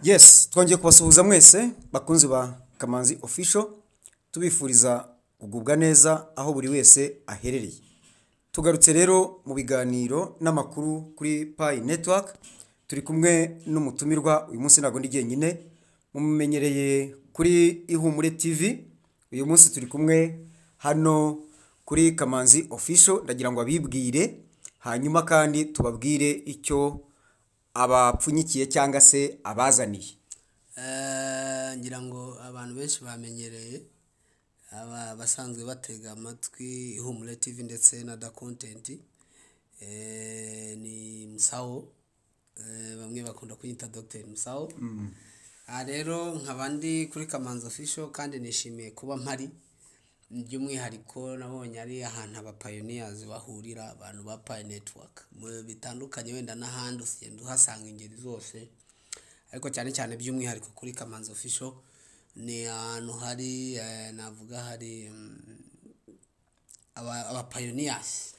Yes, twongeye kubasuhuza mwese bakunzi ba Kamanzi Official, tubifuriza kugubwa neza aho buri wese aherereye. Tugarutse rero mu biganiro n'amakuru kuri Pi Network, turi kumwe n'umutumirwa. Uyu munsi ntabwo ndi jyenyine, mumumenyereye kuri Ihumure TV. Uyu munsi turi kumwe hano kuri Kamanzi Official, ndagira ngo abibwire, hanyuma kandi tubabwire icyo abapfunyikiye cyangwa se abazaniye. Ngira ngo abantu benshi bamenyereye, aba basanzwe batega amatwi Ihumure TV ndetse na Da Content. Ni Musawo, bamwe bakunda kunyita Dr Musawo. Aha rero nkaba ndi kuri Kamanzi Official kandi nishimiye kuba mpari. By'umwihariko nabonye ari ahantu aba pioneers bahurira, abantu ba Pi Network mu bitandukanye, wenda n'ahandi ugenda uhasanga ingeri zose, ariko cyane cyane by'umwihariko kuri Kamanzi Official ni ahantu hari navuga hari aba pioneers.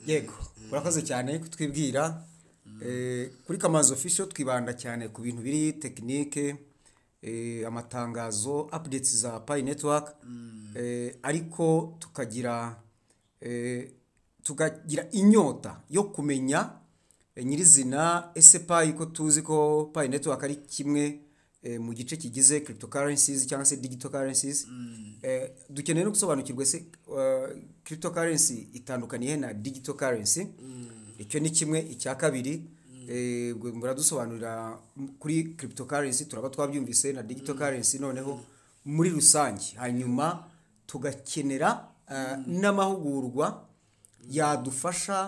Yego, urakoze cyane kutwibwira. Kuri Kamanzi Official twibanda cyane ku bintu biri technique, amatangazo, updates za Pi Network, ariko tukagira inyota yo kumenya nyirizina ese Pi, ko tuzi ko Pi Network ari kimwe mu gice kigize cryptocurrencies cyangwa se digital currencies, dukeneye no gusobanukirwa ese cryptocurrency itandukaniye na digital currency? Icyo ni kimwe. Icya kabiri, ubwo muradusobanurira kuri cryptocurrency, turaba twabyumvise, na digital currency noneho muri rusange. Hanyuma tugakenera n'amahugurwa yadufasha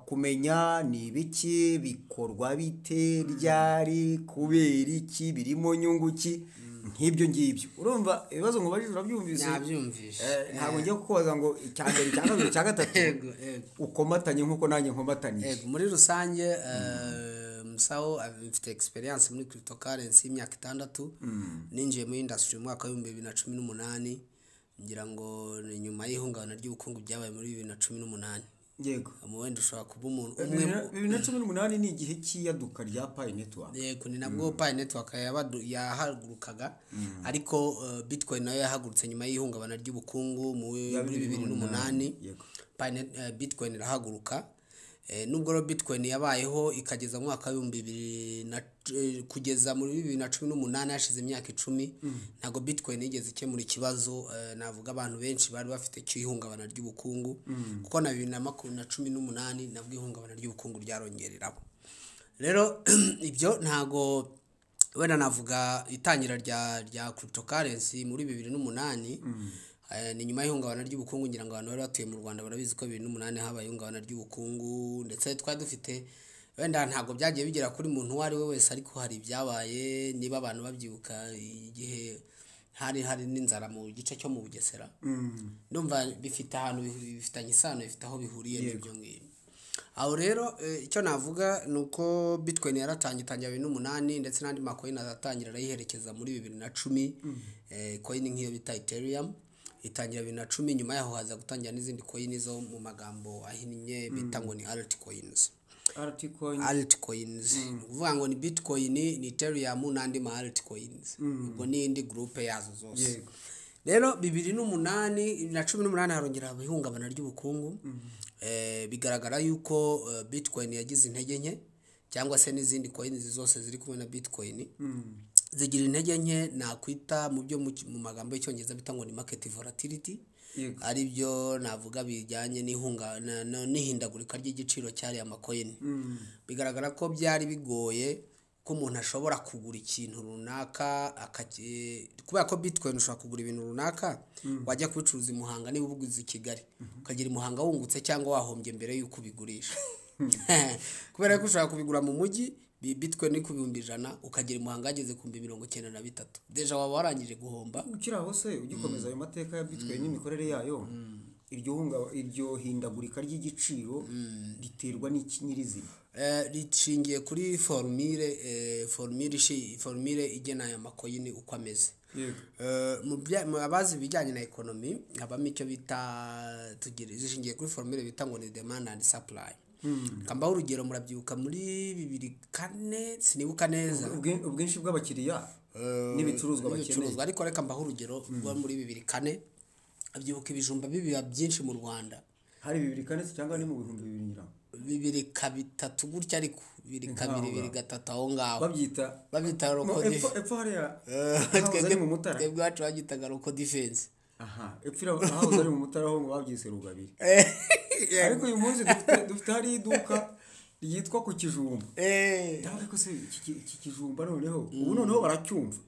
kumenya ni ibiki bikorwa, bite, ryari, kubera iki, birimo nyungu ki, nk'ibyo ngibyo. Urumva ibibazo nkubajije urabyumvise? Nabyumvise. Ntabwo ngiye kukubaza ngo icya mbere, icya kabiri, icya gatatu. Yego yego. Ukomatanye nk'uko nanjye nkomatanyije. Yego, muri rusange, Musawo, mfite experience muri cryptocurrency y'imyaka 6. Ninjiye muri industry mu mwaka wa 2018, ngira ngo ni nyuma y'ihungabana ry'ubukungu byabaye muri 2018. Mu wenda ushobora kuba umuntu umwe 2018 ni igihe cy'iyaduka rya Pi Network. Yego, ni nabwo Pi Network yahagurukaga, ariko Bitcoin nayo yahagurutse nyuma y'ihungabana ry'ubukungu Ya muri 2008. Bitcoin irahaguruka. Nubwo rero Bitcoin yabayeho ikageza mu mwaka w'ibihumbi bibiri na kugeza muri 2018, hashize imyaka 10, ntabwo Bitcoin yigeze ikemura ikibazo navuga abantu benshi bari bafite cy'ihungabana ry'ubukungu, kuko na bibiri na makumyabiri na cumi n'umunani nabwo ihungabana ry'ubukungu ryarongereraho. Rero ibyo ntago wenda navuga itangira rya cryptocurrency muri 2008, ni nyuma y'ihungabana ry'ubukungu. Ngira ngo abantu bari batuye mu Rwanda barabizi ko 2008 habaye ihungabana ry'ubukungu, ndetse twari dufite, wenda ntabwo byagiye bigera kuri muntu uwo ari we wese, ariko hari ibyabaye, niba abantu babyibuka, igihe hari n'inzara mu gice cyo mu Bugesera. Ndumva bifite ahantu bifitanye isano, bifite aho bihuriye n'ibyo ngibyo. Aho rero icyo navuga ni uko Bitcoin yaratangiye, itangira 2008, ndetse n'andi ma coin azatangira arayiherekeza muri 2010. Coin nk'iyo bita Ethereum itangira 2010. Nyuma yaho haza gutangira n'izindi coin zo mu magambo ahinnye bita ngo ni altcoins. Altcoin. Altcoins ni ukuvuga ngo ni Bitcoin, ni Ethereum n'andi ma altcoins, ubwo ni indi groupe yazo zose. Rero 2008 na 18 harongera haba ihungabana ry'ubukungu. Bigaragara yuko Bitcoin yagize intege nke, cyangwa se n'izindi coins zose ziri kumwe na Bitcoin zigira intege nke, nakwita mu byo mu magambo y'Icyongereza bita ngo ni market volatility, ari byo navuga bijyanye n'ihunga n'ihindagurika ry'igiciro cy'ariya ma coin. Bigaragara ko byari bigoye ko umuntu ashobora kugura ikintu runaka, kubera ko Bitcoin ushobora kugura ibintu runaka, wajya kubicuruza i Muhanga, niba ubuguze i Kigali, ukagera i Muhanga wungutse cyangwa wahombye mbere y'uko ubigurisha, kubera ko ushobora kubigura mu mujyi Bitcoin ni ku 100,000, ukagera i Muhanga hageze ku 93,000, déjà waba warangije guhomba. Ukiri aho se, ugikomeza ayo mateka ya Bitcoin n'imikorere yayo, iryo hindagurika ry'igiciro riterwa n'iki nyirizina? Rishingiye kuri formule igena aya ma coin uko ameze. Mu abazi ibijyanye na economy, habamo icyo bita, tugira zishingiye kuri formule bita ngo ni demand and supply. Kambaho urugero, murabyibuka muri 2004, sinibuka neza. Ubwinshi bw'abakiriya n'ibicuruzwa bakeneye. N'ibicuruzwa, ariko reka mbaho urugero rwo muri 2004. Abyibuka ibijumba bibiba byinshi mu Rwanda. Hari 2004 se cyangwa ni mu 2000 ngira ngo? 2003 gutya, ariko 2002, 2003, aho ngaho. Babyita Babyita Mo roko epfo hariya hahoze ari mu Mutara. Twebwe iwacu babyitaga roko defense. Aha epfo hahoze ari mu Mutara, ho ngo babyise rugabire, ariko uyu munsi dufite hari iduka ryitwa ku kijumba. Ndavuga ko se iki kijumba noneho ubu noneho baracyumva.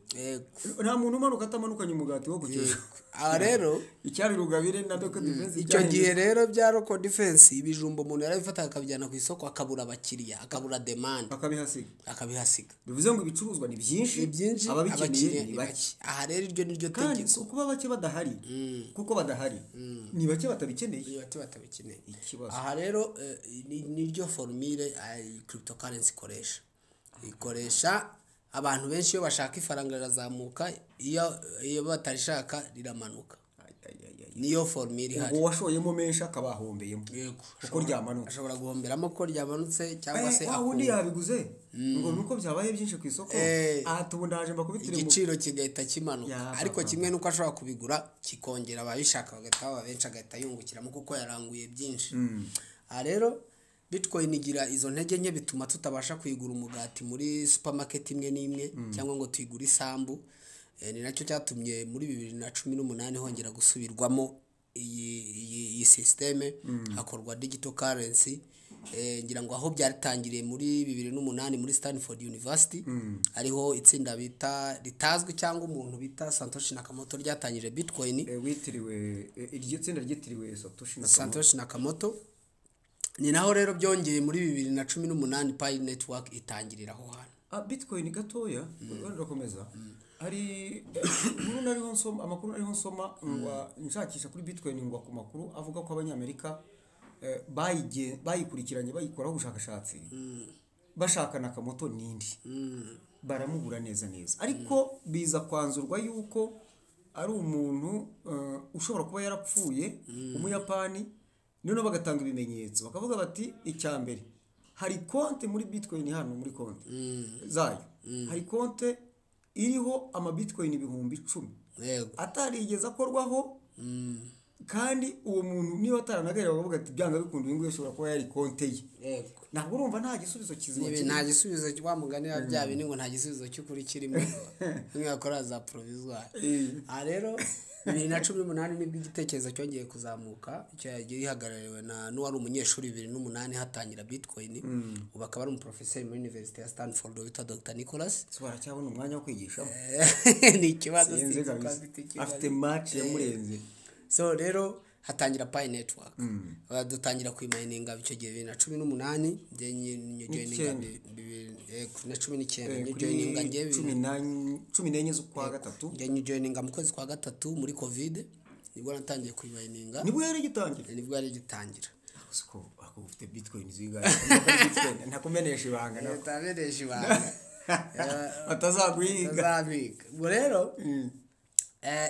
Nta muntu umanuka atamanukanye umugati wo ku kijumba. Aha rero icyari rugabire na doko defense icyo gihe rero bya roko defense, ibijumba umuntu yarabifataga akabijyana ku isoko, akabura abakiriya, akabura demand. Akabihasiga. Akabihasiga. Bivuze ngo ibicuruzwa ni byinshi, Ni byinshi, ababikeneye abakiriya ni ni bake. bake. Aha rero iryo ni ryo Kandi tegeko. si ukuba bake badahari, kuko badahari ni bake batabikeneye. Ni bake batabikeneye. Ikibazo. Aha rero niryo formule cryptocurrency ikoresha. Abantu benshi iyo bashaka ifaranga rirazamuka, iyo batarishaka riramanuka. Ay, ay, ay, ay. Niyo formule ihari. Ubwo washoyemo menshi akaba ahombeyemo Yego. kuko ryamanutse. Ashobora guhomberamo ko ryamanutse cyangwa se Wa wundi akunguka. yabiguze ngo nuko byabaye byinshi ku isoko, aha tubu ndaje mbakubitire mu Igiciro kigahita kimanuka. Ya, Ariko ba, kimwe nuko ashobora kubigura kikongera, ababishaka bagahita baba benshi, agahita yungukiramo kuko yaranguye byinshi. Aha rero Bitcoin igira izo ntege nke, bituma tutabasha kuyigura umugati muri supermarket imwe n'imwe cyangwa ngo tuyigure isambu. Ni nacyo cyatumye muri 2018 hongera gusubirwamo iyi système, hakorwa digital currency. Ngira ngo aho byatangiriye muri 2008 muri Stanford University, hariho itsinda bita ritazwi cyangwa umuntu bita Satoshi Nakamoto ryatangije Bitcoin. Witiriwe iryo tsinda ryitiriwe Satoshi Nakamoto. Satoshi Nakamoto. Ni naho rero byongeye muri 2018 Pi Network itangirira aho hantu. Bitcoin gatoya wenda urakomeza, hari inkuru nariho nsoma, amakuru nariho nsoma ngwa nshakisha kuri Bitcoin, ngwa ku makuru avuga ko Abanyamerika bayikurikiranye, bayikoraho ubushakashatsi, bashaka Nakamoto n'indi baramubura neza neza, ariko biza kwanzurwa yuko ari umuntu ushobora kuba yarapfuye, Umuyapani. Noneho bagatanga ibimenyetso, bakavuga bati icya mbere hari konte muri Bitcoin hano, muri konte zayo hari konte iriho ama Bitcoin 10,000 atarigeze akorwaho, kandi uwo muntu niba ataranagaye, bakavuga ati byanga bikunda uyu nguyu ashobora kuba yari konte ye. Ntabwo urumva nta gisubizo kizima Nibi kirimo. Nta gisubizo, wa mugani wa bya bindi ngo nta gisubizo cy'ukuri kirimo, bimwe bakora za provisoire. Aha rero 2018 nibwo igitekerezo cyongeye kuzamuka, icyo yagiye gihagarariwe na n'uwari umunyeshuri 2008 hatangira Bitcoin, ubu akaba ari umuprofeseri muri University ya Stanford witwa Dr Nicholas. Se baracyabona umwanya wo kwigishamo? Ni ikibazo. Sinzi Sinzi ko kabisa. afite ikibazo. Afite match yamurenze. So rero hatangira Pi Network. Dutangira kuyimayininga icyo gihe 2018, njye nyijoininga N'icyenda. 2019. Kuri Nyijoininga njye 14 z'ukwa gatatu. Njye nyijoininga mu kwezi kwa gatatu muri Covid, nibwo natangiye kuyimayininga. Nibwo yari igitangira. Nibwo yari igitangira. Siko ako ufite Bitcoin zingahe? Bitcoin ntakumenesha ibanga nako. Utaberesha ibanga. Batazaguhiga. Utazabika. Ubwo rero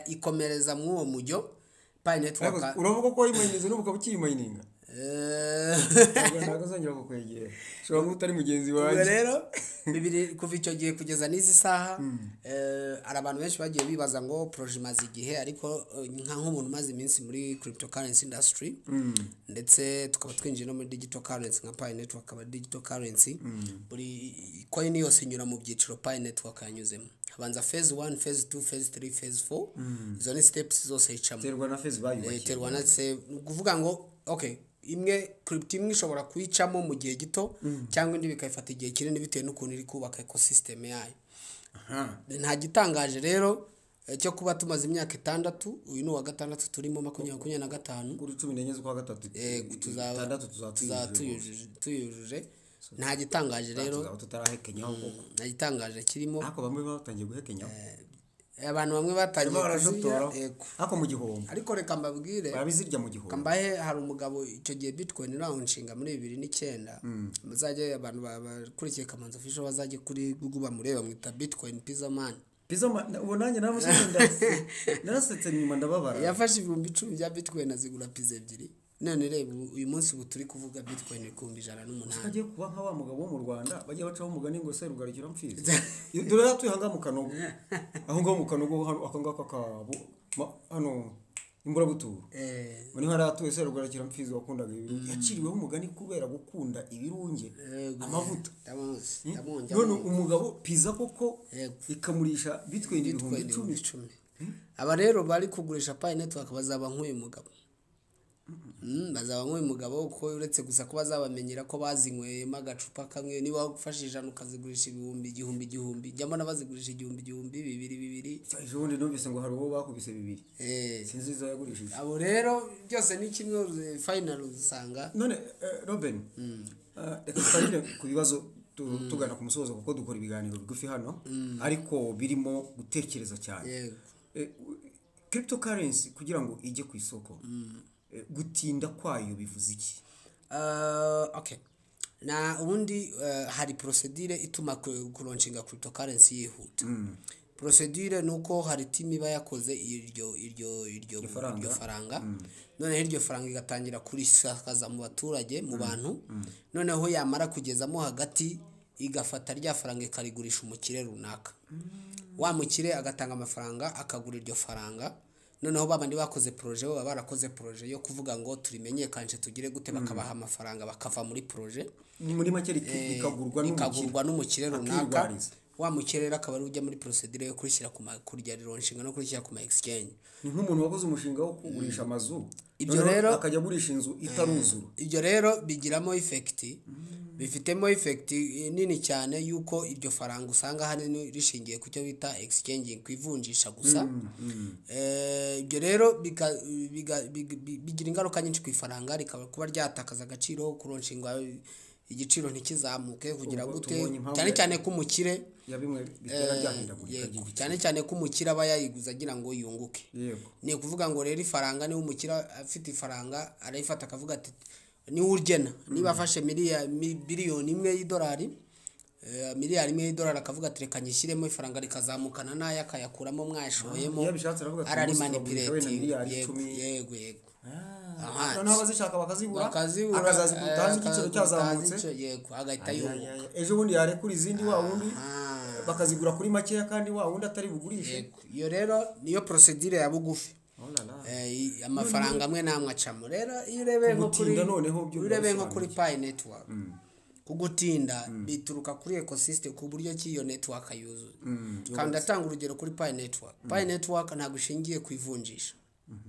ikomereza mw'uwo mujyo Pi Network. Ariko uravuga ko wayimayininze n'ubu ukaba ukiyimayininga? Ntabwo azongera kukwegera, ushobora kuba utari mugenzi Ubwo wanjye. rero kuva icyo gihe kugeza n'izi saha, hari abantu benshi bagiye bibaza ngo projet imaze igihe, ariko nk'umuntu umaze iminsi muri cryptocurrency industry, ndetse tukaba twinjiye no muri digital currency nka Pi Network akaba ari digital currency, buri coin yose inyura mu byiciro Pi Network yanyuzemo. Habanza phase 1, phase 2, phase 3, phase 4. Izo ni steps zose icamo. Terwa na phase bayubakiye. Terwa na se, ni ukuvuga ngo okay, imwe crypto imwe ishobora kuyicamo mu gihe gito cyangwa indi bikayifata igihe kinini bitewe n'ukuntu iri kubaka ecosystem yayo. Nta gitangaje rero cyo kuba tumaze imyaka 6, uyu ni uwa gatandatu turimo, 2025. Kuri 14 z'ukwa gatatu. Tuzaba 6 tuzaba tuzaba tuyujuje. tuyujuje. Nta gitangaje rero. Tuzaba tutarahekenyaho koko. Nta gitangaje kirimo. Ariko bamwe batangiye guhekenyaho. Abantu bamwe batangiye Barimo kuzirya. barashotora. Yego. Ariko mu gihombo. Ariko reka mbabwire. Barabizirya mu gihombo. Kambahe, hari umugabo icyo gihe Bitcoin irawunshinga muri 2009, muzajye abantu bakurikiye Kamanzi Official bazajye kuri Google bamureba, bamwita Bitcoin Pizza Man. Pizza Man, ubu nanjye naramusetse, narasetse nyuma ndababara. Yafashe 10,000 bya Bitcoin azigura pizza ebyiri. None reba uyu munsi ubu turi kuvuga Bitcoin iri ku 108,000. Kagiye kuba nka wa mugabo wo mu Rwanda bajya bacaho umugani ngo Serugarukira mfizi. Dore yatuye aha ngaha mu Kanogo, aho ngaho mu Kanogo hano aka ngaka hano Imburabuturo. Ngo niho yari atuye Serugarukira mfizi wakundaga ibirunge, yaciriweho umugani kubera gukunda ibirunge, amavuta. Ndamuzi, ndamuzi. None umugabo Pizza koko ikamurisha Bitcoin 10,000. Bitcoin 10,000. Aba rero bari kugurisha Pi Network bazaba nk'uyu mugabo, bazaba nk'uyu mugabo, kuko uretse gusa ko bazabamenyera ko bazinyweyemo agacupa kamwe. Niba ufashe 100 ukazigurisha ibihumbi igihumbi igihumbi, njya mbona bazigurisha igihumbi igihumbi, bibiri bibiri. Ejo bundi numvise ngo hari uwo bakubise bibiri, sinzi izo yagurishije. Abo rero byose ni kimwe, final usanga None Robin, reka tutangire ku bibazo tugana ku musozo, kuko dukora ibiganiro bigufi hano ariko birimo gutekereza cyane. Yego. Cryptocurrency kugira ngo ijye ku isoko, gutinda kwayo bivuze iki? Okay, na ubundi hari procedure ituma kulaunchinga cryptocurrency yihuta. Procedure ni uko hari team iba yakoze iryo faranga. Iryo faranga. Noneho iryo faranga igatangira kurisakaza mu baturage, mu bantu. Noneho yamara kugezamo hagati, igafata rya faranga ikarigurisha umukire runaka. Wa mukire agatanga amafaranga akagura iryo faranga. Noneho babandi bakoze projet bo baba barakoze projet yo kuvuga ngo turimenyekanishe, tugire gute, bakabaha amafaranga bakava muri projet. Ni muri make rikagurwa n'umukire. Rikagurwa n'umukire runaka. Akirwariza. Wa mukire rero akaba ari ujya muri procedure yo kurishyira ku kurya launchinga no kurishyira ku ma exchange. Ni nk'umuntu wakoze umushinga wo kugurisha amazu, Ibyo noneho akajya agurisha inzu itaruzura. Ibyo rero bigiramo effect, bifitemo effect nini cyane yuko iryo faranga usanga ahanini rishingiye ku cyo bita exchanging, ku ivunjisha gusa. Ibyo rero bigira ingaruka nyinshi ku ifaranga, rikaba kuba ryatakaza agaciro, kulaunchinga igiciro ntikizamuke, kugira Ubwo gute. tubonye impamvu Cyane cyane ko umukire ya bimwe bitera ryahindagurika ry'igiciro. Cyane cyane ko umukire aba yayiguze agira ngo yunguke. Ni ukuvuga ngo rero ifaranga, niba umukire afite ifaranga, arayifata akavuga ati niwe ugena niba afashe biliyoni imwe y'idolari, miliyari imwe y'idolari, akavuga ati reka nyishyiremo, ifaranga rikazamukana n'ayo akayakuramo mwashoyemo. Iyo abishatse aravuga ati uyu munsi turagurisha wenda Ararimanipulating. miliyari Yego. 10. Yego. Aha. Noneho abazishaka bakazibura, Bakazibura, akazazigura utazi igiciro cyazamutse. Yego, agahita yunguka. Ay, ay, ay. Ejo bundi yarekura izindi, wa wundi bakazigura kuri makeya kandi wa wundi atari bugurishe. Yego, iyo rero niyo procedure ya bugufi. Oh la la. Amafaranga amwe n'amwe acamo. Rero iyo urebeye nko kuri Kugutinda noneho byo iyo urebeye nko kuri birasobanuye. Pi Network, kugutinda bituruka kuri ecosystem, ku buryo ki iyo network yuzuye. Kandi ndatanga urugero kuri Pi Network. Pi Network ntabwo ishingiye ku ivunjisha.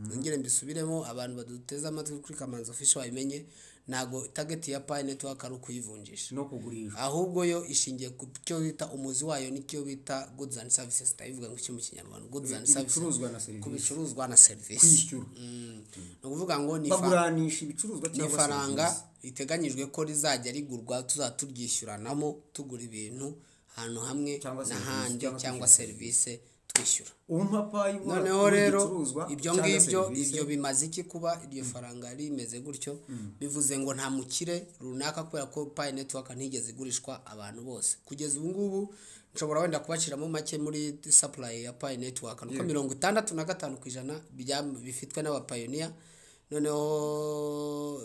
Nongere mbisubiremo, abantu baduteze amatwi kuri Kamanzi Official babimenye, ntabwo target ya Pi Network ari ukuyivunjisha No kugurisha. ahubwo yo ishingiye ku cyo bita umuzi wayo, nicyo bita goods and services. Ndabivuga ngo iki mu Kinyarwanda? Goods and services. Ibicuruzwa na Ku serivisi. bicuruzwa na serivisi. Kwishyura. Ni ukuvuga ngo ni Baguranisha ibicuruzwa ni cyangwa ifaranga serivisi. riteganyijwe ko rizajya rigurwa, tuzajya turyishyuranamo tugura ibintu ahantu hamwe Cyangwa serivisi, n'ahandi cyangwa cyangwa kwishyura. Serivisi twishyura. Umpa Pi ubura Noneho rero igicuruzwa ibyo cyangwa ngibyo serivisi. Ibyo bimaze iki kuba iryo faranga rimeze gutyo? Bivuze ngo nta mukire runaka, kubera ko Pi Network ntigeze igurishwa abantu bose kugeza ubu ngubu. Nshobora wenda kubaciramo make muri supply ya Pi Network, nuko 65% bifitwe n'abapioneer. Noneho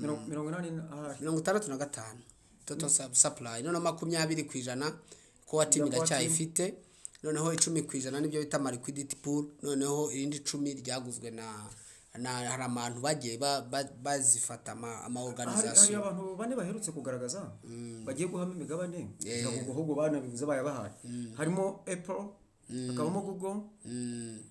80 ahari. 65 total supply. Noneho 20% core team Ya core team. iracyayifite. Noneho 10% nibyo bita ama liquidity pool. Noneho irindi 10 ryaguzwe na hari abantu bagiye bazifata ama Hari organization. Abantu bane baherutse kugaragaza bagiye guhama imigabane, ahubwo ahubwo banabivuze bayabahaye, harimo Apple, hakabamo Google,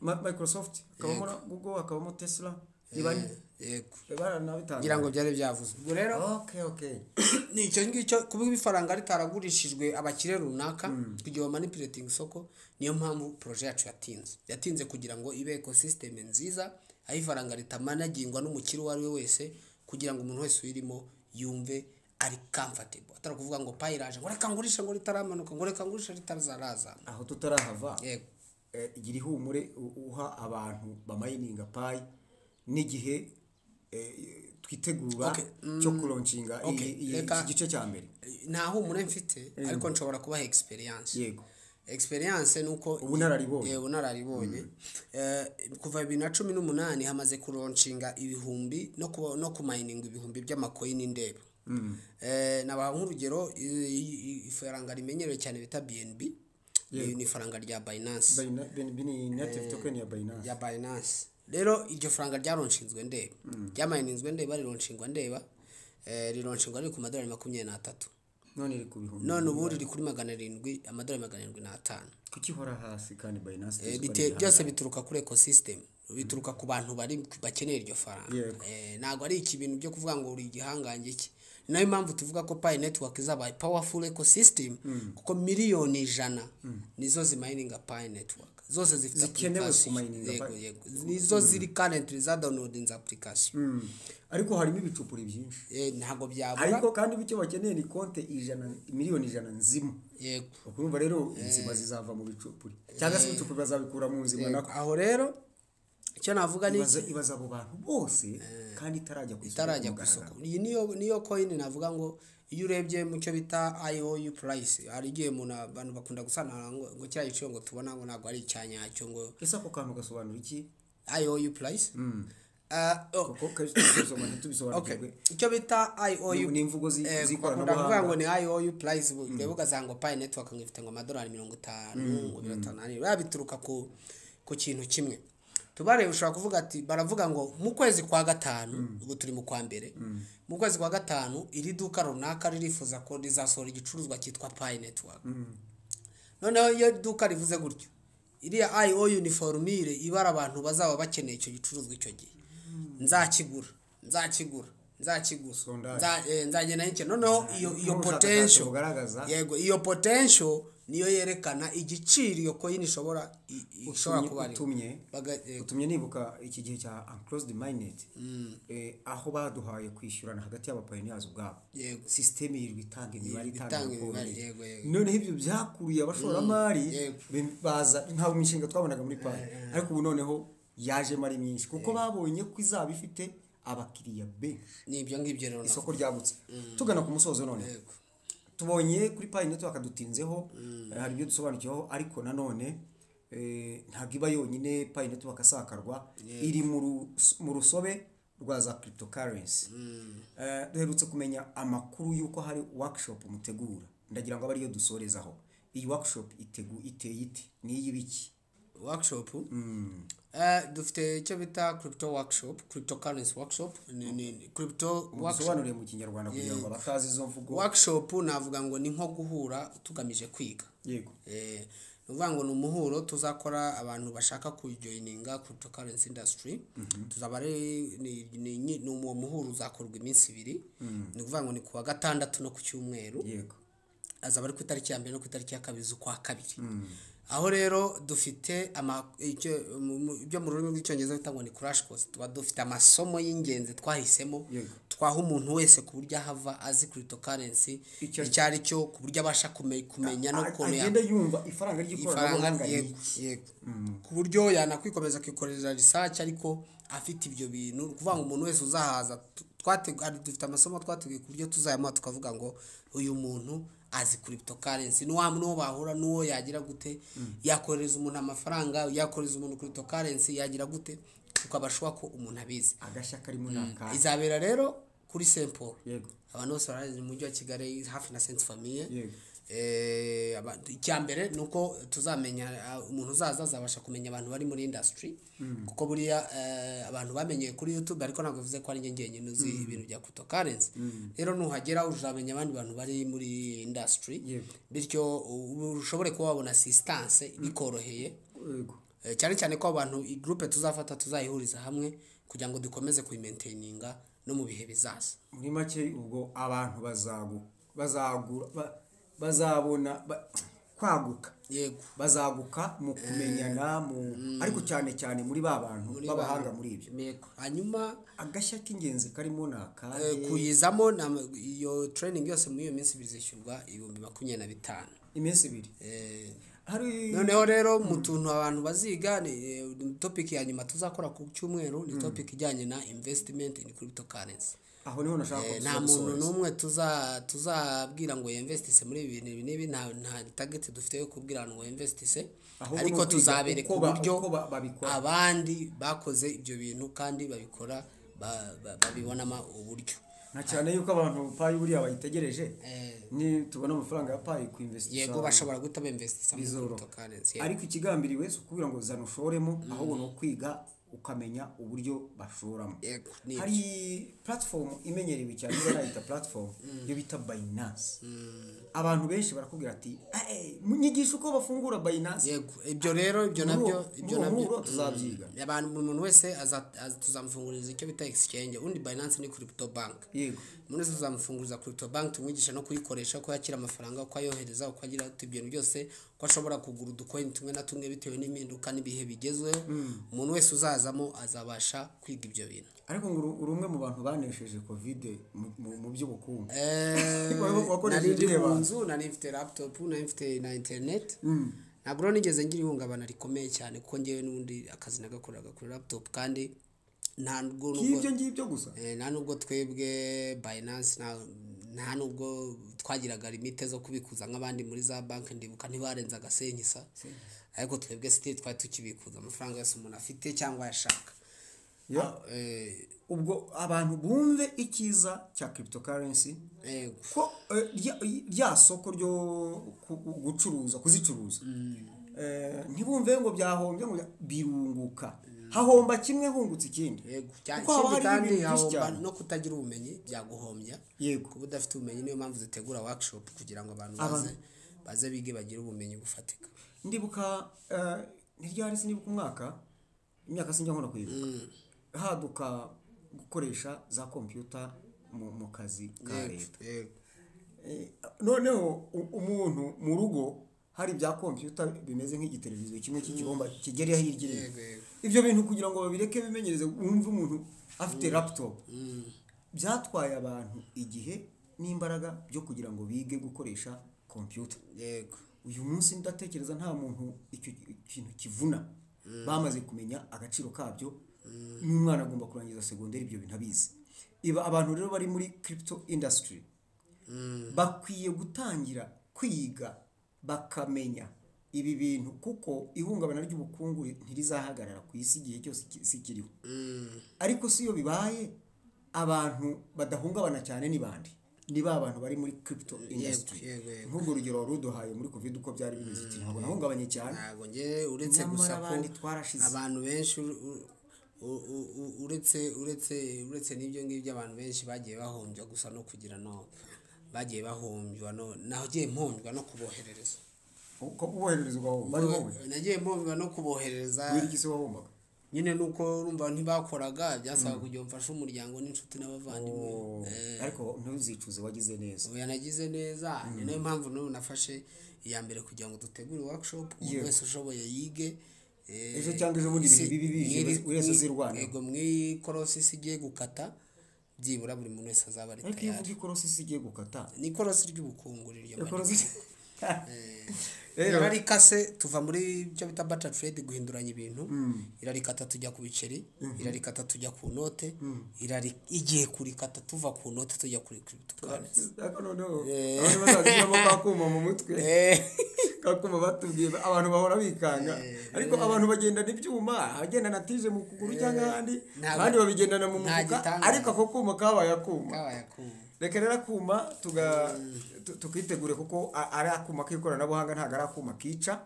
Microsoft, hakabamo na Google, hakabamo Tesla, ni bane. Yego. Baranabitangaje. Ngira ngo byari byavuzwe. Ubwo rero Okay. ni icyo ngicyo, kuba ifaranga ritaragurishijwe abakire runaka kugira ngo manipulating isoko. Niyo mpamvu projet yacu yatinze kugira ngo ibe ecosystem nziza, aho ifaranga ritamanagingwa n'umukire uwo ari we wese, kugira ngo umuntu wese uyirimo yumve ari comfortable, atari ukuvuga ngo Pi iraje, ngo reka ngurishe, ngo ritaramanuka, ngo reka ngurishe ritazaraza. Aho tutarahava, Yego. Igira ihumure uha abantu bamininga Pi n'igihe twitegura cyo kulaunchinga Okay, iki gice cya mbere. Nta humure mfite, ariko nshobora kubaha experience. Yego. Experience ni uko Ubunararibonye. Ubunararibonye. Kuva 2018 hamaze kulaunchinga ibihumbi no kumininga ibihumbi by'amacoin ndeba. Nabaha nk'urugero, ifaranga rimenyerewe cyane bita BNB, ni ifaranga rya Binance. BNB ni native token ya Binance. Ya Binance. Rero iryo faranga ryalaunchinzwe ndeba, ryamininzwe ndeba, rilaunchinga ndeba, rilaunchinga riri ku madolari 23. None iri ku bihumbi? None ubu riri kuri 700, amadolari 705. Kuki ihora hasi kandi Binance tuzi ko ari igihangange? Byose bituruka kuri ecosystem, bituruka ku bantu bari bakeneye iryo faranga. Ntabwo ari iki bintu byo kuvuga ngo uri igihangange iki. Ni nayo mpamvu tuvuga ko Pi Network izaba powerful ecosystem, kuko 100,000,000 nizo zimininga Pi Network, zose zifite Zikenewe application. kumininga Yego, Pi. yego, nizo ziri currently za downloading application. Ariko harimo ibicupuri byinshi. Ntabwo byabura. Ariko kandi icyo bakeneye ni konte 100, 100,000,000 nzima. Ukumva rero inzima zizava mu bicupuri, cyangwa se ibicupuri bazabikura mu nzima nako. Aho rero icyo navuga ni Ibaza abo bantu bose kandi itarajya ku isoko itarajya ku ku mugaragaro. isoko. Iyi niyo coin navuga ngo iyo urebye mu cyo bita IOU price, hari igihe umuntu, abantu bakunda gusanana ngo kiriya giciro ngo tubona ngo ntabwo ari icya nyacyo ngo. Ese ako kantu gasobanura iki? IOU price. Oh. Kuko kenshi tubisoma ntitubisobanukirwe. Icyo bita IOU Ni imvugo z'ikoranabuhanga. Bakunda kuvuga ngo ni IOU price, ureba ugasanga ngo Pi Network ngo ifite ngo amadolari 50, ngo 54. Biba bituruka ku kintu kimwe. Tubare ushobora kuvuga ati baravuga ngo mu kwezi kwa gatanu, ubu turi mu kwa mbere, mu kwezi kwa gatanu iri duka runaka ririfuza ko rizasohora igicuruzwa cyitwa Pi Network. Noneho iyo duka rivuze gutyo, iriya IOU ni formule ibara abantu bazaba bakeneye icyo gicuruzwa icyo gihe. Nzakigura, nzakigura, nzakigura. Sondage. Nzagenda nkikira. Noneho iyo N'ubushakashatsi potential bugaragaza. Yego, iyo potential niyo yerekana igiciro iyo coin ishobora kuba ari. Yego. Utumye nibuka iki gihe cya enclosed mainnet, aho baduhaye kwishyurana hagati y'abapioneers ubwabo. System yirirwa itanga imibare, Itanga itanga imibare, raporo. yego, yego. Noneho ibyo byakuruye abashoramari, baza nta mishinga twabonaga muri Pi, ariko ubu noneho yajemo ari myinshi kuko babonye ko izaba ifite abakiriya benshi. Ni ibyo ngibyo rero. Isoko ryagutse. Tugana ku musozo none, tubonye kuri Pi Network dutinzeho, hari ibyo dusobanukiweho, ariko nanone ntabwo iba yonyine. Pi Network asakarwa iri mu rusobe rwa za cryptocurrency. Duherutse kumenya amakuru y'uko hari workshop mutegura, ndagira ngo abe ariyo dusorezaho. Iyi workshop iteye ite? Ni iy'ibiki? Workshop, dufite icyo bita crypto workshop, cryptocurrency workshop, ni crypto workshop. Musobanuriye mu Kinyarwanda kugira ngo abatazi izo mvugo. Workshop navuga ngo ni nko guhura tugamije kwiga. Ni ukuvuga ngo ni umuhuro tuzakora abantu bashaka kujoininga cryptocurrency industry. Tuzaba ari ni uwo muhuro uzakorwa iminsi 2, ni ukuvuga ngo ni ku wa gatandatu no ku cyumweru. Azaba ari ku itariki ya 1 no ku itariki ya 2 z'ukwa kabiri. Aho rero dufite ibyo mu rurimi rw'Icyongereza bita ngo ni crash course, tuba dufite amasomo y'ingenzi twahisemo twaha umuntu wese ku buryo ahava azi cryptocurrency Icyo icyo ari cyo, ku buryo abasha kumenya no ukuntu agenda yumva ifaranga ifaranga ry'ikoranabuhanga ni iki. Yego. Ku buryo yanakwikomeza akikorera research ariko afite ibyo bintu. Ni ukuvuga ngo umuntu wese uzahaza, dufite amasomo twateguye ku buryo tuzayamuha tukavuga ngo uyu muntu azi cryptocurrency, n'uwo bahura n'uwo yagira gute, yakohereza umuntu amafaranga, yakohereza umuntu cryptocurrency, yagira gute, tukabashwa ko umuntu abizi. Agashya karimo ni akahe? Izabera rero kuri Saint Paul. Abantu bose barazi mu mujyi wa Kigali, hafi na Sainte Famille. Icya mbere ni uko tuzamenya, umuntu uzaza azabasha kumenya abantu bari muri industry, kuko buriya, abantu bamenyeye kuri YouTube, ariko ntabwo bivuze ko ari njye njyenyine uzi ibintu bya cryptocurrency. Rero nuhagera uzamenya abandi bantu bari muri industry, bityo ushobore kuba wabona assistance bikoroheye. Cyane cyane ko abantu groupe tuzafata tuzayihuriza hamwe kugira ngo dukomeze kuyimaintaininga no mu bihe bizaza. Muri make ubwo abantu bazabona kwaguka. Bazaguka mu kumenyana, ariko cyane cyane muri ba bantu Muri b'abahanga muri ibyo. Yego. Hanyuma agashya k'ingenzi karimo ni akahe? Kuyizamo iyo training yose muri iyo minsi bizishyurwa 25,000. Iminsi 2. Hari Noneho rero mu tuntu abantu baziga ni topic ya nyuma tuzakora ku cyumweru, ni topic ijyanye na investment in cryptocurrency. Aho niho nashaka ko Nta muntu n'umwe tuzabwira ngo yinvestise muri ibi bintu ibi n'ibi, nta target dufite yo kubwira abantu ngo yinvestise, Ahubwo ariko ni ukwiga tuzabereka uko uburyo uko babikora. Abandi bakoze ibyo bintu kandi babikora babibonamo uburyo. Na cyane yuko abantu Pi buriya bayitegereje, ni tubona amafaranga ya Pi ku investisa. Yego, bashobora guhita binvestisa muri Bizoroha. cryptocurrency. Ariko ikigambiriwe si ukubwira ngo zana ushoremo, ahubwo ni ukwiga ukamenya uburyo bashoramo. Yego, ni Hari platform imenyerewe cyane, niba nayita platform, yo bita Binance. Abantu benshi barakubwira ati: "Eh, nyigisha uko bafungura Binance." Yego, ibyo rero ibyo Muri nabyo ibyo muri uwo nabyo muhuro tuzabyiga. Abantu, buri muntu wese tuzamufunguriza icyo bita exchange. Undi Binance ni crypto bank. Umuntu wese tuzamufunguriza crypto bank, tumwigisha no kuyikoresha, uko yakira amafaranga, uko ayohereza, uko agira ibintu byose, uko ashobora kugura uducoin tumwe na tumwe bitewe n'impinduka n'ibihe bigezweho. Umuntu wese uzazamo azabasha kwiga ibyo bintu. Ariko ngo uri umwe mu bantu banesheje COVID mu by'ubukungu. Wakoresheje Nari ndi irihe mu banga? nzu, nari mfite laptop, nari mfite na internet. Ntabwo rero nigeze ngira ihungabana rikomeye cyane, kuko ngewe n'ubundi akazi nagakoraga kuri laptop, kandi nta nubwo K'ibyo ngibyo gusa. Nta nubwo twebwe Binance nta nubwo twagiraga limite zo kubikuza nk'abandi muri za banki. Ndibuka ntibarenzaga senkisa, ariko twebwe still twari tukibikuza amafaranga yose umuntu afite cyangwa yashaka. Ubwo abantu bumve icyiza cya cryptocurrency, ko rya soko ryo gucuruza, kuzicuruza, ntibumve ngo byahombye, ngo birunguka. Hahomba kimwe hungutse ikindi. Yego. Kuko haba Ikindi hariho kandi ibintu byinshi hahomba cyane. no kutagira ubumenyi byaguhombya. Kuba udafite ubumenyi, niyo mpamvu zitegura workshop kugira ngo abantu baze bige, bagire ubumenyi bufatika. Ndibuka ntiryari, sinibuka umwaka, imyaka sinjya nkunda kuyibuka, haduka gukoresha za kompiyuta mu kazi ka leta. Noneho umuntu mu rugo hari ibya kompiyuta bimeze nk'igiteleviziyo kimwe cy'ikibomba kigera hirya iriya. Yego, yego. Ibyo bintu kugira ngo babireke bimenyereze, wumve umuntu afite laptop, byatwaye abantu igihe n'imbaraga byo kugira ngo bige gukoresha kompiyuta. Uyu munsi ndatekereza nta muntu icyo kintu kivuna, bamaze kumenya agaciro kabyo. N'umwana agomba kurangiza segonderi ibyo bintu abizi. Iba abantu rero bari muri crypto industry bakwiye gutangira kwiga, bakamenya ibi bintu, kuko ihungabana ry'ubukungu ntirizahagarara ku isi igihe cyose isi kiriho. Ariko si iyo bibaye, abantu badahungabana cyane ni bande? Ni ba bantu bari muri crypto industry. yego, yego. Nk'urwo rugero wari uduhaye muri COVID uko byari bimeze, ati ntabwo nahungabanye cyane. Ntabwo njye, uretse Nyamara gusa ko abandi twarashize. abantu benshi uretse n'ibyo ngibyo, abantu benshi bagiye bahombya gusa no kugira no bagiye bahombywa no nagiye mpombwa no kuboherereza. Uko uboherereza ugahomba ari wowe? Nagiye mpombwa no kuboherereza. Kubera iki se wahombaga? Nyine nuko urumva ntibakoraga, byasabaga kugira ngo mfashe umuryango n'inshuti n'abavandimwe. Oh, ariko ntuzicuze, wagize neza. Oya, nagize neza. Ni nayo mpamvu n'ubu nafashe iya mbere kugira ngo dutegure workshop, umuntu wese ushoboye yige. Ejo cyangwa ejo bundi ibihe bibi bije, buri wese azirwaneho. Yego, mu ikorosi isi igiye gukata, byibura buri muntu wese azaba ari Ariko iyo tayari. uvuga ikorosi isi igiye gukata, Ni ikorosi ry'ubukungu riryo. Ikorosi rero Irarikase, tuva muri byo bita barter trade, guhinduranya ibintu, irarikata tujya ku biceri, irarikata tujya ku note, igiye kurikata tuva ku note tujya kuri cryptocurrency. Ariko noneho abantu bazashyiramo ka kuma mu mutwe, ka kuma batubwiye, abantu bahora bikanga. Ariko abantu bagendana ibyuma, abagendana tije mu kuguru cyangwa ahandi, abandi babigendana mu Nta mufuka. gitangaza. Ariko ako kuma kabaye akuma. Kabaye akuma. Reka rero akuma tukitegure, kuko ari akuma k'ikoranabuhanga, ntabwo ari akuma kica.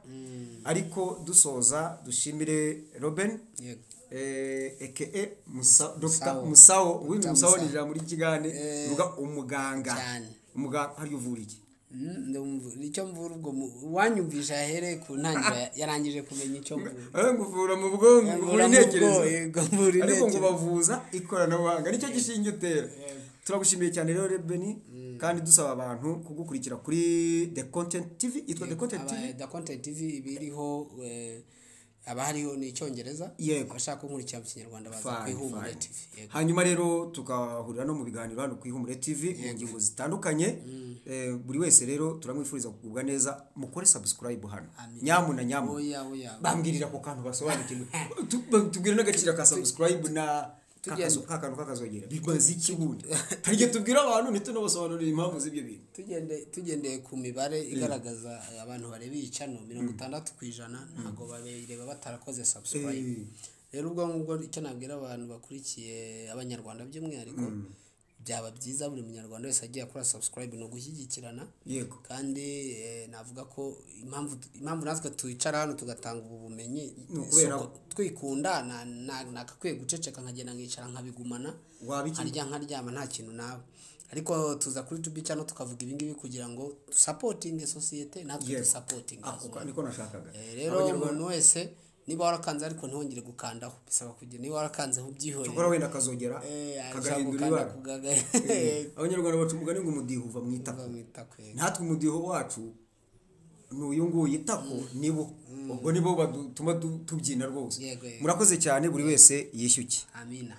Ariko dusoza, dushimire Robin, aka Musa, Dr. Musawo. Musawo. Ubundi Dr. Musawo ni Musawo. ijambo ry'ikigande rivuga umuganga. Cyane. Umuganga hariya uvura iki? Icyo mvura ubwo uwanyumvisha yahereye ku ntangiriro yarangije kumenya icyo mvura. Ngo uvura mu bwonko, Mvura uvura mu intekerezo. bwonko, yego, mvura Ariko ngo intekerezo. bavuza ikoranabuhanga, nicyo gishinge utera. Turagushimiye cyane rero Beni, kandi dusaba abantu kugukurikira kuri The Content TV, yitwa The Content TV. The Content TV iba iriho, aba hariho ni Icyongereza. Abashaka kunkurikira mu Kinyarwanda baza Fine, ku Ihumure fine. TV. Yego. Hanyuma rero tukahurira no mu biganiro hano ku Ihumure TV mu ngingo zitandukanye. Buri wese rero turamwifuriza kugubwa neza. Mukore subscribe hano. Amin. Nyamuna nyamuna. Oya, oya. Bambwirira ako kantu basobanukirwe. Tubwire n'agaciro ka subscribe na Ka kantu kakazogera bimaze iki ubundi? Hari igihe tubwira abantu ntitunabasobanurire impamvu z'ibyo bintu. Tugendeye ku mibare igaragaza abantu bareba iyi channel, 60% ntabwo babireba batarakoze subscribe. Rero ubwo ngubwo icyo nabwira abantu bakurikiye, Abanyarwanda by'umwihariko, byaba byiza buri Munyarwanda wese agiye akora subscribe, ni ugushyigikirana. Kandi navuga ko impamvu natwe twicara hano tugatanga ubu bumenyi Ni ukubera si uko twikunda, nagakwiye guceceka nkagenda nkicara nkabigumana, Waba iki? nkarya nkaryama nta kintu nawe, ariko tuza kuri YouTube channel tukavuga ibingibi kugira ngo dusapotinge sosiyete natwe, dusapotinge. Ako niko nashakaga. Rero umuntu wese niba warakanze ariko ntiwongere gukandaho, bisaba kugira niba warakanzeho ubyihorere. Cyokora wenda akazogera kagahindura ushobora ibara. gukanda Abanyarwanda baca umugani ngo umudiho uva mu itako. Uva mu itako, yego. Natwe umudiho wacu ni uyu nguyu, itako nibo, ubwo nibo batuma tubyina rwose. Yego, yego. Murakoze cyane, buri wese yishyuke. Amina.